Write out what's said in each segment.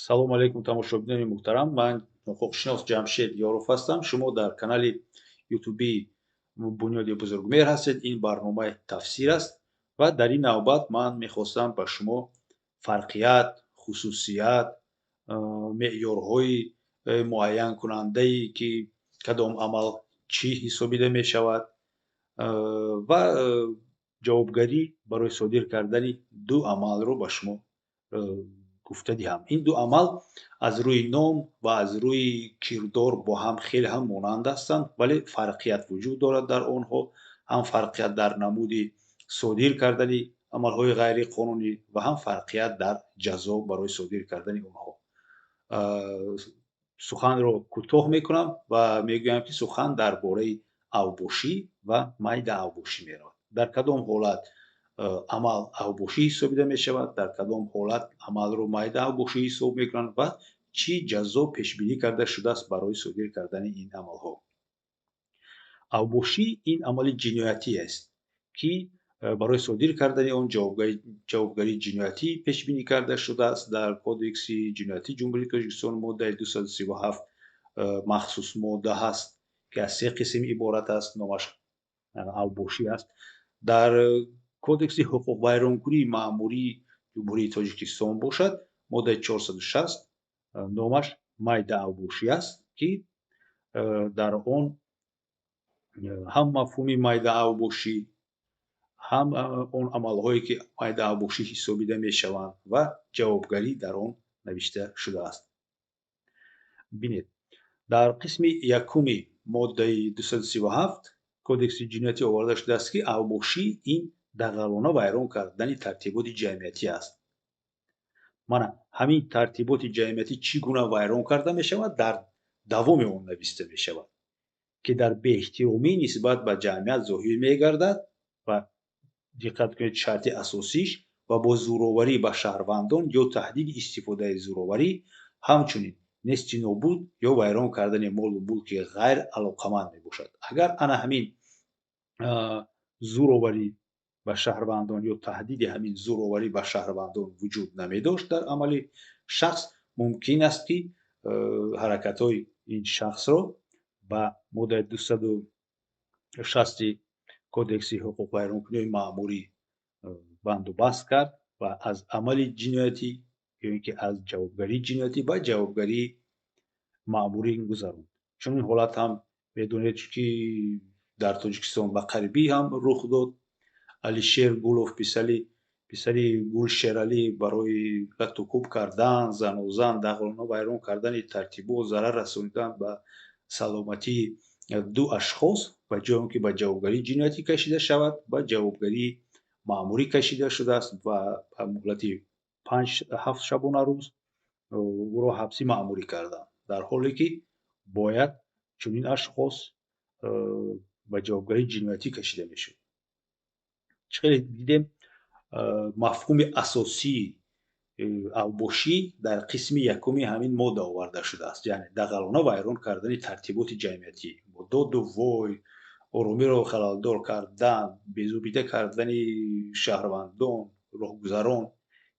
Салому алейкум, тамошобинони муҳтарам. Ман ҳуқуқшинос Ҷамшед Ёров ҳастам. Шумо дар канали ютубии Бунёди Бузургмеҳр ҳастед. Ин барномаи тафсир аст ва дар ин навбат ман мехостам ба шумо фарқият, хусусият, меъёрҳои муайянкунандае, ки кадом амал чӣ ҳисобида мешавад, ва ҷавобгарӣ барои содир кардани ду амалро ба шумо гуфта диҳам. Ин ду амал аз рӯи ном ва аз рӯи кирдор бо ҳам хеле ҳам монанд ҳастанд, вале фарқият вуҷуд дорад дар онҳо, ҳам фарқият дар намуди содир кардани амалҳои ғайриқонунӣ ва ҳам фарқият дар ҷазо барои содир кардани онҳо. Суханро кӯтоҳ мекунам ва мегӯям, ки сухан дар бораи авбошӣ ва майда авбошӣ меравад. Дар кадом ҳолат амал авбошӣ ҳисобида мешавад, дар кадом ҳолат амалро майда авбошӣ ҳисоб мекунанд ва чӣ ҷазо пешбинӣ карда шудааст барои содир кардани ин амалҳо. Авбошӣ ин амали ҷиноятӣ аст, ки барои содир кардани он ҷавобгарии ҷиноятӣ пешбинӣ карда шудааст дар Кодекси ҷиноятии Ҷумҳурии Тоҷикистон, моддаи 237, махсус модда ҳаст, ки аз се қисм иборат аст, номаш авбошӣ аст. Дар Кодекси ҳуқуқвайронкунии маъмурии Ҷумҳурии Тоҷикистон бошад, моддаи 460, номаш майда авбошӣ аст, ки дар он ҳам мафҳуми майда авбошӣ, ҳам он амалҳое, ки майда авбошӣ ҳисобида мешаванд, ва ҷавобгарӣ дар он навишта шудааст. Бинед, дар қисми якуми моддаи 237 Кодекси ҷиноятӣ оварда шудааст, ки авбошӣ ин дағалона вайрон кардани тартиботи ҷамъиятӣ аст. Мана ҳамин тартиботи ҷамъиятӣ чӣ гуна вайрон карда мешавад, дар давоми он нависта мешавад, ки дар беэҳтиромӣ нисбат ба ҷамъият зоҳир мегардад ва диққат кунед, шарти асосиш ва бо зӯроварӣ ба шаҳрвандон ё таҳдиди истифодаи зӯроварӣ, ҳамчунин нести нобуд ё вайрон кардани молу мулки ғайралоқаманд мебошад. Агар ана ҳамин зӯроварӣ ба шаҳрвандон ё таҳдиди ҳамин зӯроварӣ ба шаҳрвандон вуҷуд намедошт дар амали шахс, мумкин аст, ки ҳаракатҳои ин шахсро ба моддаи 260 Кодекси ҳуқуқвайронкунии маъмурӣ банду баст кард ва аз амали ҷиноятӣ ё ин ки аз ҷавобгарии ҷиноятӣ ба ҷавобгарии маъмурӣ гузаронд. Чунин ҳолат ҳам медонед, ки дар Тоҷикистон ба қарибӣ ҳам рух дод. Алишер Гулов, писари Гулшералӣ, барои латтукӯб кардан, занозан, дағалона вайрон кардани тартибот, зарар расонидан ба саломатии ду ашхос, ба ҷои он ки ба ҷавобгарии ҷиноятӣ кашида шавад, ба ҷавобгарии маъмурӣ кашида шудааст ва ба муҳлати 5-7 шабонарӯз ӯро ҳабси маъмурӣ карданд, дар ҳоле ки бояд чунин ашхос ба ҷавобгарии ҷиноятӣ кашида мешуд. Чӣ хеле дидем, мафҳуми асосии авбошӣ дар қисми якуми ҳамин модда оварда шудааст, яъне дағалона вайрон кардани тартиботи ҷамъиятӣ бо доду вой, оромиро халалдор кардан, безобида кардани шаҳрвандон, роҳгузарон,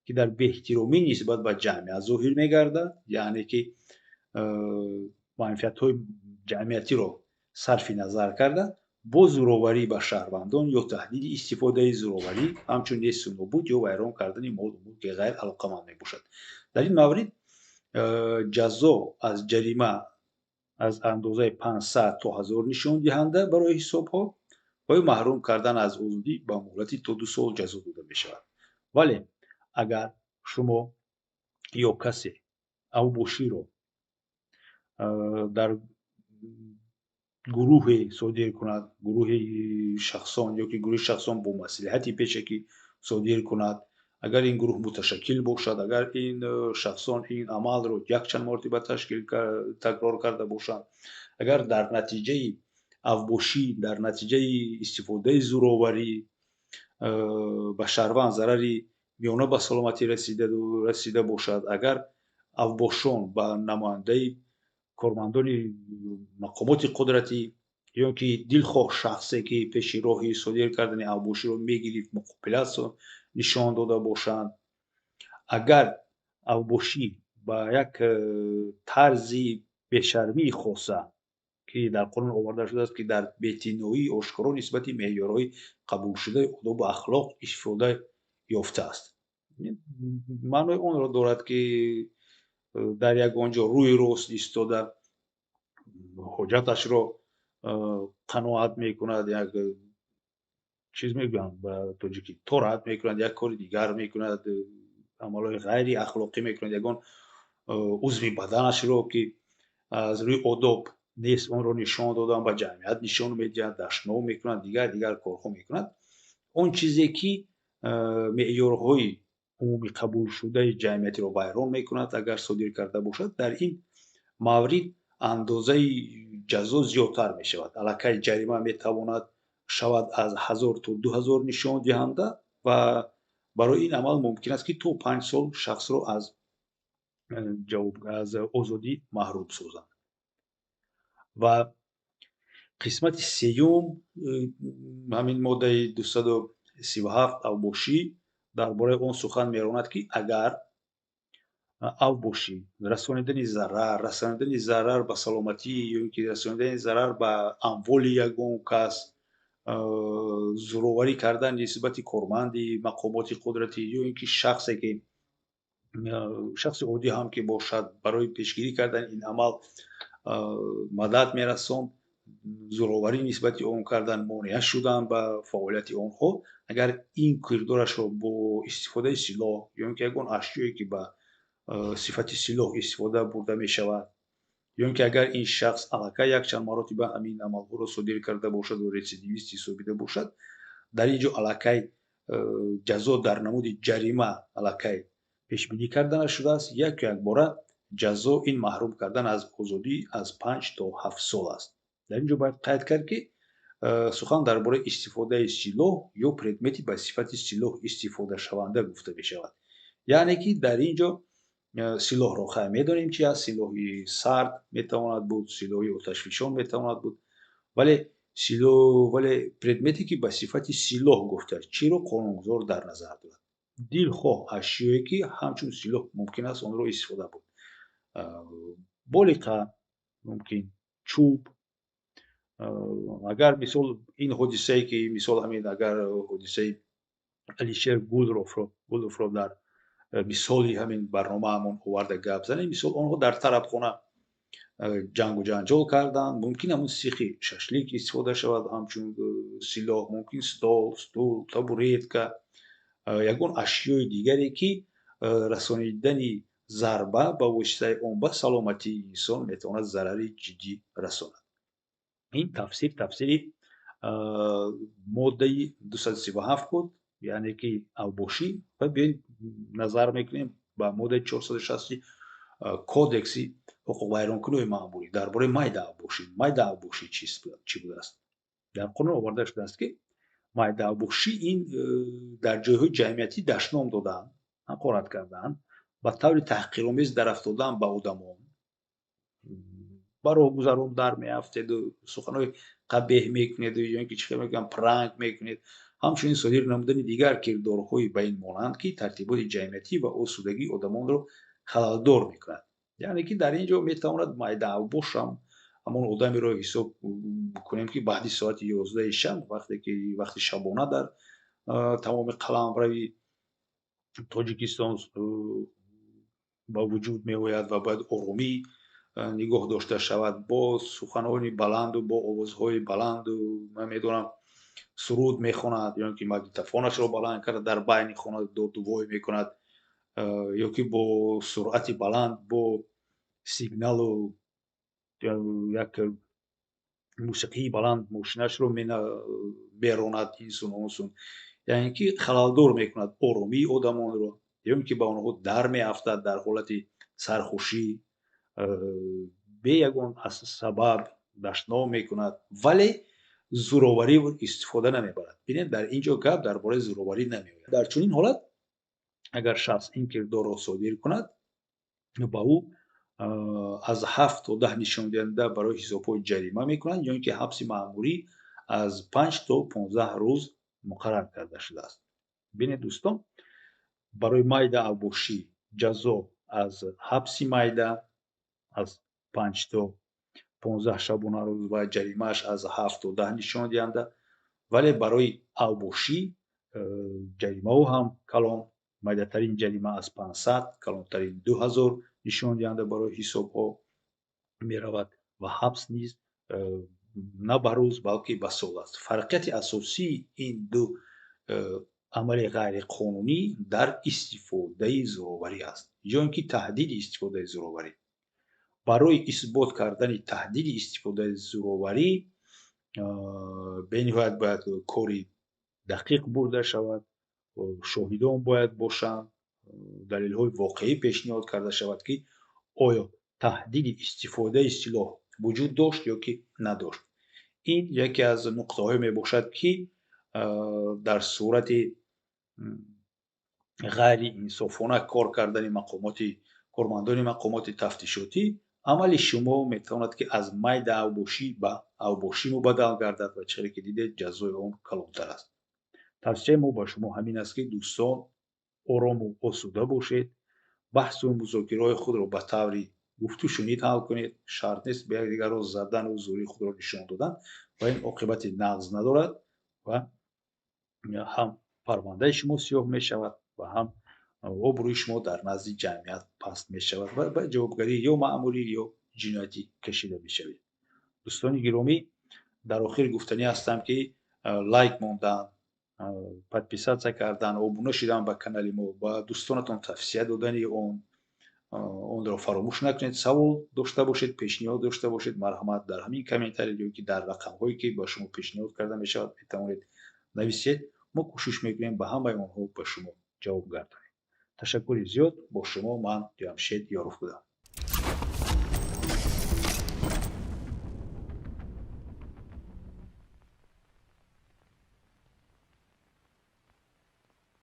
ки дар беэҳтиромӣ нисбат ба ҷамъият зоҳир мегардад, яъне ки манфиатҳои ҷамъиятиро сарфи назар карда, бо зӯроварӣ ба шаҳрвандон ё таҳдиди истифодаи зӯроварӣ, ҳамчун несту нобуд ё вайрон кардани молу мулки ғайралоқаманд мебошад. Дар ин маврид ҷазо аз ҷарима аз андозаи 500 то 1000 нишондиҳанда барои ҳисобҳо ва ё маҳрум кардан аз озодӣ ба муҳлати то 2 сол ҷазо дода мешавад. Вале агар шумо ё касе авбоширо дар гурӯҳе содир кунад, гурӯҳи шахсон ё ки гурӯҳи шахсон бо маслиҳати пешакӣ содир кунад, агар ин гурӯҳ муташаккил бошад, агар ин шахсон ин амалро якчанд мартиба ташкил такрор карда бошанд, агар дар натиҷаи авбошӣ, дар натиҷаи истифодаи зӯроварӣ ба шаҳрванд зарари миёна ба саломатӣ расида бошад, агар авбошон ба намояндаи кормандони мақомоти қудратӣ ё ки дилхоҳ шахсе, ки пеши роҳи содир кардани авбоширо мегирифт, муқобилат нишон дода бошанд, агар авбошӣ Ба як тарзи бешармии хоса, ки дар қонун оварда шудааст, ки дар беэътиноии ошкоро нисбати меъёрҳои қабулшудаи одобу ахлоқ истифода ёфтааст. Маънои онро дорад, ки дар ягон ҷо рӯи рост истода ҳоҷаташро қаноат мекунад, як чиз мегӯянд ба тоҷикӣ, торат мекунад, як кори дигар мекунад, амалҳои ғайриахлоқӣ мекунад, ягон узви баданашро, ки аз рӯи одоб нест, онро нишон додан, ба ҷамъият нишон медиҳад, дашном мекунад, дигар дигар корҳо мекунад. Он чизе, ки меъёрҳои умумӣ қабулшудаи ҷамъиятиро вайрон мекунад, агар содир карда бошад, дар ин маврид андозаи ҷазо зиёдтар мешавад. Аллакай ҷарима метавонад шавад аз 1000 то 2000 нишондиҳанда ва барои ин амал мумкин аст, ки то 5 сол шахсро аз озодӣ маҳрум созанд. Ва қисмати сеюм ҳамин моддаи 237, авбошӣ, дар бораи он сухан меронад, ки агар авбошӣ, расонидани зарар ба саломатӣ ё ин ки расонидани зарар ба амволи ягон кас, зӯроварӣ кардан нисбати корманди мақомоти қудратӣ ё ин ки шахсе, ки шахси оддӣ ҳам ки бошад, барои пешгирӣ кардани ин амал мадад мерасонд, зӯроварӣ нисбати он кардан, монеа шудан ба фаъолияти онҳо, агар ин кирдорашро бо истифодаи силоҳ ё ин ки ягон ашёе, ки ба сифати силоҳ истифода бурда мешавад, ё ин ки агар ин шахс аллакай якчанд маротиба ҳамин амалҳоро содир карда бошад ва рецидивист ҳисобида бошад, дар ин ҷо аллакай ҷазо дар намуди ҷарима аллакай пешбинӣ карда нашудааст. Яку якбора ҷазо ин маҳрум кардан аз озодӣ аз 5 то 7 сол аст. Дар ин ҷо бояд қайд кард, ки сухан дар бораи истифодаи силоҳ ё предмети ба сифати силоҳ истифодашаванда гуфта мешавад. Яъне ки дар ин ҷо силоҳро хай медонем чи аст: силоҳи сард метавонад буд, силоҳи оташфишон метавонад буд, вале предмете, ки ба сифати силоҳ гуфтааст, чиро қонунгузор дар назар дорад? Дилхоҳ ашёе, ки ҳамчун силоҳ мумкин аст онро истифода бурд: болиқа, мумкин чӯб. Агар мисол ин ҳодисае, ки мисол ҳамин агар ҳодисаи Алишер Гуловро дар мисоли ҳамин барномаамон оварда гап занем, мисол, онҳо дар тарабхона ҷангу ҷанҷол карданд, мумкин ҳамун сихи шашлик истифода шавад ҳамчун силоҳ, мумкин стол, стул, табуретка, ягон ашёи дигаре, ки расонидани зарба ба воситаи он ба саломатии инсон метавонад зарари ҷиддӣ расонад. Ин тафсири моддаи 237 буд, яъне ки авбошӣ. Ва биёед, назар мекунем ба моддаи 460 Кодекси ҳуқуқвайронкуниҳои маъмурӣ дар бораи майда авбошӣ. Майда авбошӣ чӣ будааст? Дар қонун оварда шудааст, ки майда авбошӣ ин дар ҷойҳои ҷамъиятӣ дашном додан, ҳақорат кардан, ба таври таҳқиромез дарафтодан ба одамон, ба роҳгузарон дар меафтеду суханҳои қабеҳ мекунеду ё ин ки, чӣ хел мегӯям, пранк мекунед, ҳамчунин содир намудани дигар кирдорҳои ба ин монанд, ки тартиботи ҷамъиятӣ ва осудагии одамонро халалдор мекунад. Яъне ки дар ин ҷо метавонад майда авбошам ҳамон одамеро ҳисоб кунем, ки баъди соати 11-и шаб, вақте ки вақти шабона дар тамоми қаламрави Тоҷикистон ба вуҷуд меояд ва бояд оромӣ нигоҳ дошта шавад, бо суханони баланду бо овозҳои баланду, ман медонам, суруд мехонад ё ин ки магнитофонашро баланд карда, дар байни хона додувой мекунад ё ки бо суръати баланд, бо сигналу як мусиқии баланд мошинашро меронад, инсун онсун, яъне ки халалдор мекунад оромии одамонро, ё ин ки ба онҳо дар меафтад дар ҳолати сархушӣ, бе ягон сабаб дашном мекунад, вале зӯроварӣ истифода намебарад. Бинед, дар ин ҷо гап дар бораи зӯроварӣ намеояд. Дар чунин ҳолат агар шахс ин кирдорро содир кунад, ба ӯ аз 7 то 10 нишондиҳанда барои ҳисобҳои ҷарима мекунанд ё ин ки ҳабси маъмурӣ аз 5 то 15 рӯз муқаррар карда шудааст. Бинед, дӯстон, барои майда авбошӣ ҷазо Аз ҳабси майда аз 5 то 15 шабонарӯз ва ҷаримааш аз 7 то 10 нишондиҳанда. Вале барои авбошӣ ҷаримаҳо ҳам калон, майдатарин ҷарима аз 500, калонтарин 2000 нишондиҳанда барои ҳисобҳо меравад ва ҳабс низ на ба рӯз, балки ба сол аст. Фарқияти асосии ин ду амали ғайриқонунӣ дар истифодаи зӯроварӣ аст ё ин ки таҳдиди истифодаи зӯроварӣ. Барои исбот кардани таҳдиди истифодаи зӯроварӣ бениҳоят бояд кори дақиқ бурда шавад, шоҳидон бояд бошанд, далелҳои воқеӣ пешниҳод карда шавад, ки оё таҳдиди истифодаи силоҳ вуҷуд дошт ё ки надошт. Ин яке аз нуқтаҳое мебошад, ки дар сурати ғайриинсофона кор кардани мақомоти кормандони мақомоти тафтишотӣ амали шумо метавонад, ки аз майда авбошӣ ба авбошӣ мубаддал гардад ва чизе ки дидед, ҷазои он калонтар аст. Тавсияи мо ба шумо ҳамин аст, ки, дӯстон, орому осуда бошед, баҳсу музокираҳои худро ба таври гуфту шунид ҳал кунед. Шарт нест ба якдигарро задану зӯрии худро нишон додан ва ин оқибати нағз надорад ва ҳам парвандаи шумо сиёҳ мешавад ва ҳам обрӯи шумо дар назди ҷамъият паст мешавад ва ба ҷавобгарӣ ё маъмурӣ, ё ҷиноятӣ кашида мешавед. Дӯстони гиромӣ, дар охир гуфтанӣ ҳастам, ки лайк мондан, подписаться кардан, обуна шудан ба канали мо, ба дӯстонатон тавсия додани онро фаромӯш накунед. Савол дошта бошед, пешниҳод дошта бошед, марҳамат, дар ҳамин комментарий ё ки дар рақамҳое, ки ба шумо пешниҳод карда мешавад, метавонед нависед. Мо кӯшиш мекунем, ба ҳамаи онҳо ба шумо ҷавоб гардонем. Ташаккури зиёд. Бо шумо ман Ҷамшед Ёров будам.